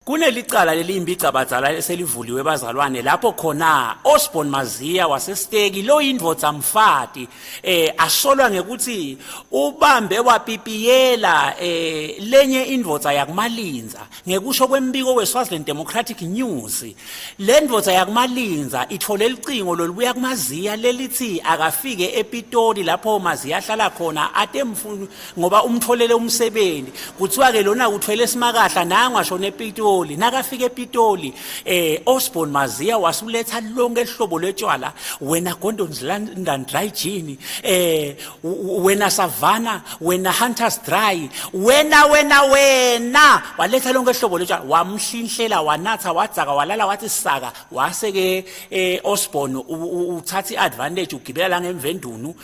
Kunelicala leliyimbicabadzala eselivuliwe bazalwane lapho khona Osborne Maziya waseSteki loyindvodza mfati asolwa ngekuthi ubambe wapipiyela lenye indvodza yakuMalindza. Ngekusho kwembiko weSwaziland Democratic News, le ndvodza yakuMalindza ithole licingo lolubuya kuMaziya lelithi akafike ePitoli lapho Maziya ahlala khona atemfuna ngoba umtholele umsebenzi. Kuthiwa ke lona uthwele esimakahla nangu ashona ePitoli. Nakafika ePitoli Osborne Maziya wasuletha lonke ihlobo lwetshwala, wena Gordon's London Dry Gin, wena Savannah, wena Hunters Dry, wena wena wena, waletha lonke ihlobo lwetshwala, wamhlinhlela, wanatha, wadzaka, walala, wathi saka. Wase ke Osborne uthatha iadvantage, ugibela la ngemvendunu,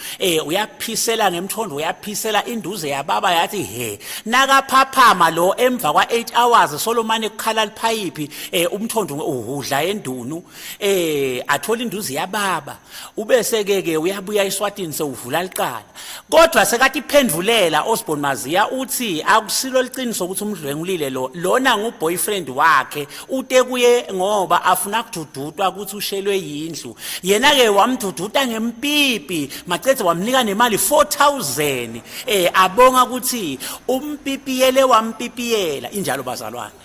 uyaphisela ngemthondo, uyaphisela induze yababa, yathi he. Nakaphaphama lo emva kwa 8 hours, solomane kukhala liphayiphi, umthondo uhudla endunu, athola induze yababa. Ubese ke ke uyabuya eSwatini, sewuvula licala, kodwa sekathi iphendulela Osborne Maziya uthi akusilo liqiniso ukuthi umdlwengulile lo, lona nguboyfriend wakhe, ute kuye ngoba afuna kududutwa ukuthi ushelwe yindlu. Yena ke wamduduta ngempipi, macethe wamnika nemali 4000, abonga ukuthi umpipiyele, wampipiyela injalo bazalwane.